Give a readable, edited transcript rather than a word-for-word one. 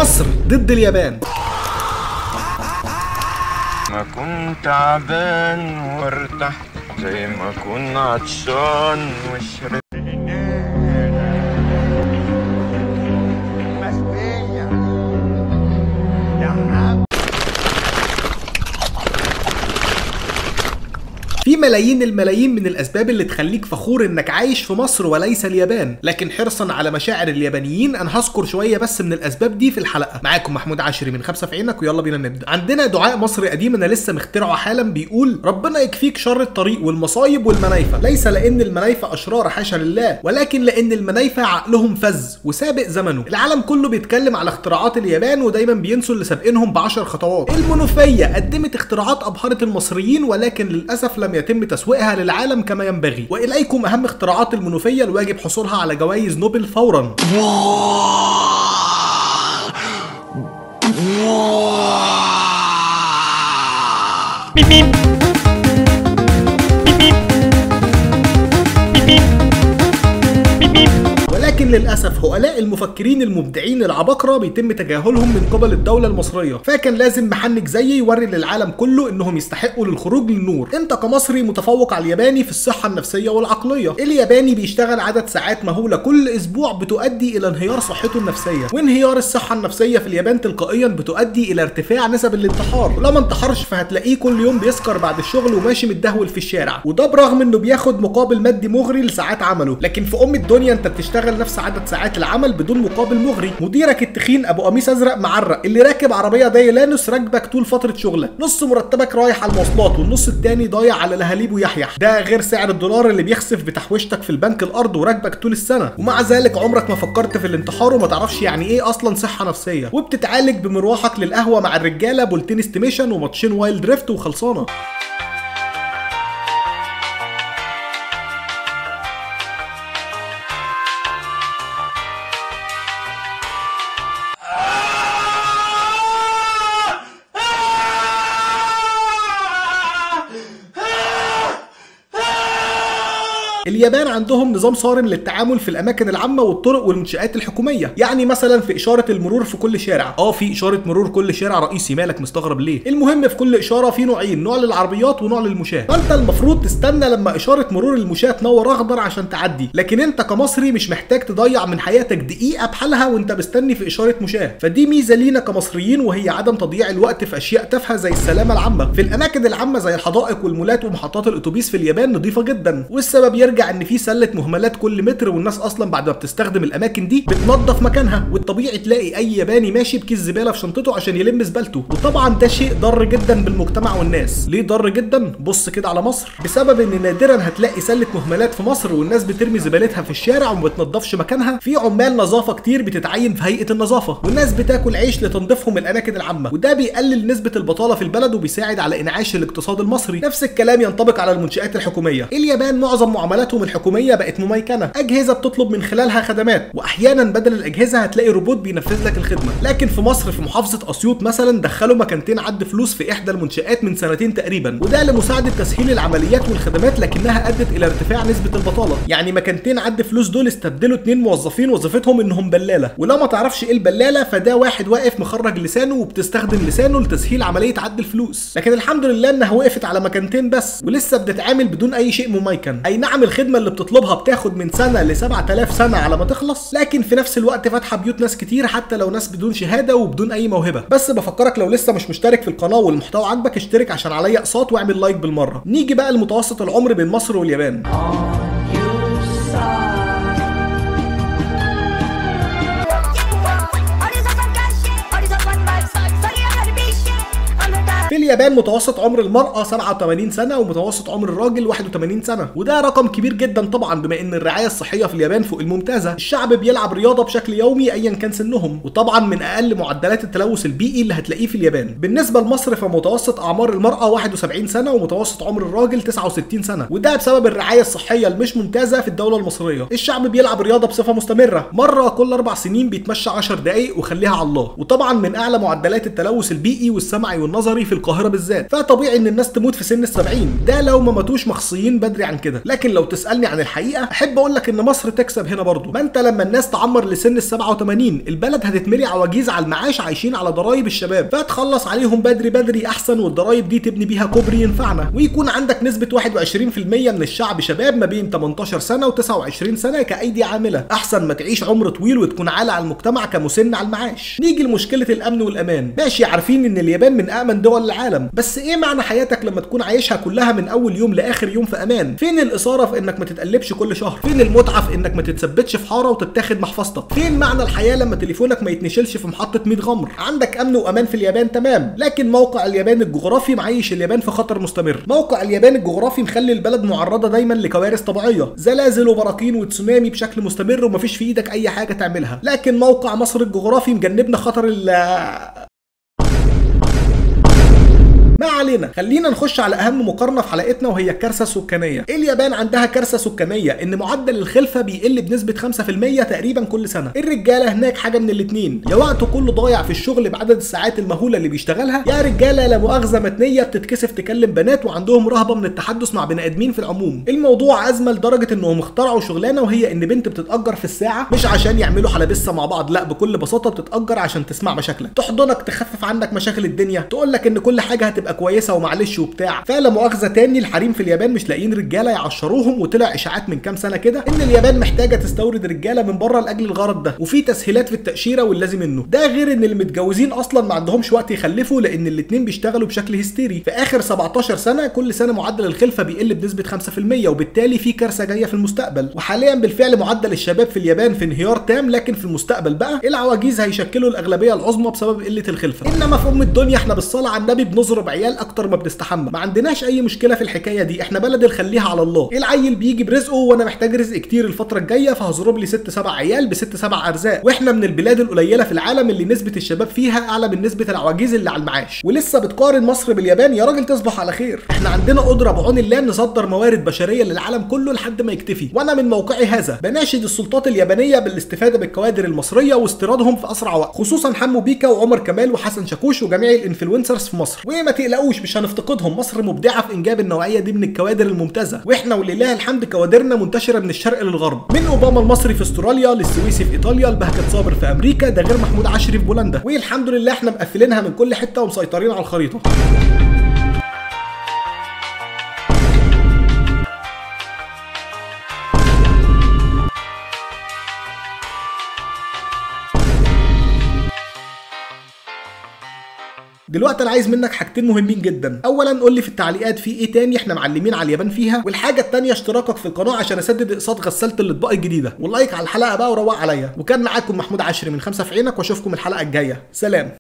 مصر ضد اليابان. ما كنت تعبان وارتحت زي ما كنت عطشان وشربت. في ملايين الملايين من الأسباب اللي تخليك فخور إنك عايش في مصر وليس اليابان، لكن حرصا على مشاعر اليابانيين أنا هذكر شوية بس من الأسباب دي في الحلقة. معاكم محمود عاشري من خمسة في عينك، ويلا بينا نبدأ. عندنا دعاء مصري قديم أنا لسه مخترعه حالا، بيقول ربنا يكفيك شر الطريق والمصايب والمنايفة، ليس لأن المنايفة أشرار حاشا لله، ولكن لأن المنايفة عقلهم فز وسابق زمنه. العالم كله بيتكلم على اختراعات اليابان ودايما بينسوا اللي سابقينهم ب10 خطوات. المنوفية قدمت اختراعات أبهرت المصريين، ولكن للأسف لم يتم تسويقها للعالم كما ينبغي. واليكم اهم اختراعات المنوفية الواجب حصولها على جوائز نوبل فورا. ولكن للأسف هؤلاء المفكرين المبدعين العباقرة بيتم تجاهلهم من قبل الدولة المصرية، فكان لازم محنك زيي يوري للعالم كله انهم يستحقوا للخروج للنور. انت كمصري متفوق على الياباني في الصحة النفسية والعقلية. الياباني بيشتغل عدد ساعات مهولة كل اسبوع بتؤدي الى انهيار صحته النفسية، وانهيار الصحة النفسية في اليابان تلقائيا بتؤدي الى ارتفاع نسب الانتحار، ولو ما انتحرش فهتلاقيه كل يوم بيسكر بعد الشغل وماشي متدهول في الشارع، وده برغم انه بياخد مقابل مادي مغري لساعات عمله. لكن في ام الدنيا انت بتشتغل نفس عدد ساعات العمل بدون مقابل مغري. مديرك التخين ابو قميص ازرق معرق اللي راكب عربية دايلانوس راكبك طول فترة شغلك، نص مرتبك رايح على المواصلات والنص التاني ضايع على لهاليب ويحيح، ده غير سعر الدولار اللي بيخسف بتحويشتك في البنك الارض وراكبك طول السنة. ومع ذلك عمرك ما فكرت في الانتحار وما تعرفش يعني ايه اصلا صحة نفسية، وبتتعالج بمروحك للقهوة مع الرجالة بولتين estimation وماتشين Wild Rift وخلصانه. اليابان عندهم نظام صارم للتعامل في الاماكن العامة والطرق والمنشآت الحكومية، يعني مثلا في اشارة المرور في كل شارع، في اشارة مرور كل شارع رئيسي، مالك مستغرب ليه؟ المهم في كل اشارة في نوعين، نوع للعربيات ونوع للمشاة، فانت المفروض تستنى لما اشارة مرور المشاة تنور اخضر عشان تعدي، لكن انت كمصري مش محتاج تضيع من حياتك دقيقة بحالها وانت مستني في اشارة مشاة، فدي ميزة لينا كمصريين، وهي عدم تضييع الوقت في اشياء تافهة زي السلامة العامة. في الاماكن العامة زي الحدائق والمولات ومحطات الاتوبيس في اليابان نظيفة جدا، والسبب يرجع ان في سله مهملات كل متر، والناس اصلا بعد ما بتستخدم الاماكن دي بتنظف مكانها، والطبيعي تلاقي اي ياباني ماشي بكيس زبالة في شنطته عشان يلم زبالته، وطبعا ده شيء ضار جدا بالمجتمع والناس. ليه ضار جدا؟ بص كده على مصر، بسبب ان نادرا هتلاقي سله مهملات في مصر والناس بترمي زبالتها في الشارع وما بتنظفش مكانها. في عمال نظافة كتير بتتعين في هيئة النظافة، والناس بتاكل عيش لتنظيفهم الاماكن العامة، وده بيقلل نسبه البطالة في البلد وبيساعد على انعاش الاقتصاد المصري. نفس الكلام ينطبق على المنشآت الحكومية. اليابان معظم معاملاتهم الحكومية بقت مميكنه، اجهزة بتطلب من خلالها خدمات، واحيانا بدل الاجهزة هتلاقي روبوت بينفذ لك الخدمة. لكن في مصر في محافظة اسيوط مثلا دخلوا مكانتين عد فلوس في احدى المنشآت من سنتين تقريبا، وده لمساعده تسهيل العمليات والخدمات، لكنها ادت الى ارتفاع نسبه البطالة. يعني مكانتين عد فلوس دول استبدلوا 2 موظفين وظيفتهم انهم بلاله، ولو ما تعرفش ايه البلاله فده واحد واقف مخرج لسانه وبتستخدم لسانه لتسهيل عملية عد الفلوس. لكن الحمد لله انها وقفت على مكانتين بس، ولسه بتتعامل بدون اي شيء مميكن. اي نعم الخدمة اللي بتطلبها بتاخد من سنة ل 7000 سنة على ما تخلص، لكن في نفس الوقت فاتحة بيوت ناس كتير حتى لو ناس بدون شهادة وبدون اي موهبة. بس بفكرك لو لسه مش مشترك في القناة والمحتوى عاجبك اشترك عشان عليا اقساط، واعمل لايك بالمرة. نيجي بقى لمتوسط العمر بين مصر واليابان. في اليابان متوسط عمر المرأة 87 سنة ومتوسط عمر الراجل 81 سنة، وده رقم كبير جدا طبعا بما ان الرعاية الصحية في اليابان فوق الممتازة. الشعب بيلعب رياضة بشكل يومي ايا كان سنهم، وطبعا من اقل معدلات التلوث البيئي اللي هتلاقيه في اليابان. بالنسبة لمصر فمتوسط اعمار المرأة 71 سنة ومتوسط عمر الراجل 69 سنة، وده بسبب الرعاية الصحية المش ممتازة في الدولة المصرية. الشعب بيلعب رياضة بصفة مستمرة، مرة كل 4 سنين بيتمشى 10 دقايق وخليها على الله، وطبعا من اعلى معدلات التلوث البيئي والسمعي والنظري في القاهرة. القاهرة بالذات، فطبيعي ان الناس تموت في سن ال70، ده لو ما ماتوش مخصيين بدري عن كده. لكن لو تسالني عن الحقيقة احب اقول لك ان مصر تكسب هنا برضه. ما انت لما الناس تعمر لسن ال87 البلد هتتملي عواجيز على المعاش عايشين على ضرايب الشباب، فتخلص عليهم بدري بدري احسن، والضرايب دي تبني بيها كوبري ينفعنا، ويكون عندك نسبه 21% من الشعب شباب ما بين 18 سنة و29 سنة كايدي عامله، احسن ما تعيش عمر طويل وتكون عالة على المجتمع كمسن على المعاش. نيجي لمشكلة الامن والامان. ماشي، عارفين ان اليابان من امن دول العالم، بس ايه معنى حياتك لما تكون عايشها كلها من اول يوم لاخر يوم في امان؟ فين الاثارة في انك ما تتقلبش كل شهر؟ فين المتعة في انك ما تتثبتش في حارة وتتاخد محفظتك؟ فين معنى الحياة لما تليفونك ما يتنشلش في محطة 100 غمر؟ عندك امن وامان في اليابان تمام، لكن موقع اليابان الجغرافي معيش اليابان في خطر مستمر. موقع اليابان الجغرافي مخلي البلد معرضه دايما لكوارث طبيعية، زلازل وبراكين وتسونامي بشكل مستمر، ومفيش في ايدك اي حاجة تعملها. لكن موقع مصر الجغرافي مجنبنا خطر ما علينا، خلينا نخش على اهم مقارنة في حلقتنا وهي الكارثة السكانية. اليابان عندها كارثة سكانية ان معدل الخلفة بيقل بنسبة 5% تقريبا كل سنة. الرجالة هناك حاجة من الاثنين، يا وقته كله ضايع في الشغل بعدد الساعات المهوله اللي بيشتغلها، يا رجاله لا مؤاخذة متنيه بتتكسف تكلم بنات وعندهم رهبة من التحدث مع بني ادمين في العموم. الموضوع ازمة لدرجة انهم اخترعوا شغلانة وهي ان بنت بتتاجر في الساعة، مش عشان يعملوا حلبسه مع بعض، لا بكل بساطة بتتاجر عشان تسمع مشاكلك، تحضنك، تخفف عنك مشاكل الدنيا، تقول لك ان كل حاجة هتبقى كويسة ومعلش وبتاع. فلا مؤاخذة تاني، الحريم في اليابان مش لاقيين رجاله يعشروهم، وطلع اشاعات من كام سنة كده ان اليابان محتاجه تستورد رجاله من بره لاجل الغرض ده، وفي تسهيلات في التاشيره واللازم منه. ده غير ان المتجوزين اصلا ما عندهمش وقت يخلفوا لان الاثنين بيشتغلوا بشكل هستيري. في اخر 17 سنة كل سنة معدل الخلفة بيقل بنسبة 5%، وبالتالي في كارثة جاية في المستقبل. وحاليا بالفعل معدل الشباب في اليابان في انهيار تام، لكن في المستقبل بقى العواجيز هيشكلوا الاغلبية العظمى بسبب قلة الخلفة. انما في ام الدنيا احنا بالصلاة على النبي بنضرب عيال اكتر ما بنستحمى، ما عندناش اي مشكلة في الحكاية دي، احنا بلد الخليها على الله. العيل بيجي برزقه وانا محتاج رزق كتير الفترة الجاية، فهضرب لي 6 7 عيال ب6 7 ارزاق. واحنا من البلاد القليلة في العالم اللي نسبه الشباب فيها اعلى من نسبه العواجيز اللي على المعاش. ولسه بتقارن مصر باليابان يا راجل؟ تصبح على خير. احنا عندنا قدره بعون الله نصدر موارد بشرية للعالم كله لحد ما يكتفي. وانا من موقعي هذا بناشد السلطات اليابانية بالاستفاده بالكوادر المصرية واستيرادهم في اسرع وقت، خصوصا حمو بيكا وعمر كمال وحسن شاكوش وجميع ال influencers في مصر. وما تقلقوش مش هنفتقدهم، مصر مبدعة في انجاب النوعية دي من الكوادر الممتازة، واحنا ولله الحمد كوادرنا منتشرة من الشرق للغرب، من اوباما المصري في استراليا للسويسي في ايطاليا لبهجت صابر في امريكا، ده غير محمود عشري في بولندا. والحمد لله احنا مقفلينها من كل حتة ومسيطرين على الخريطة. دلوقتي انا عايز منك حاجتين مهمين جدا، اولا قول لي في التعليقات في ايه تاني احنا معلمين على اليابان فيها، والحاجة التانية اشتراكك في القناة عشان اسدد اقساط غسالة الاطباق الجديدة، وال like على الحلقة بقى وروق عليا. وكان معاكم محمود عشري من 5 في عينك، واشوفكم الحلقة الجاية. سلام.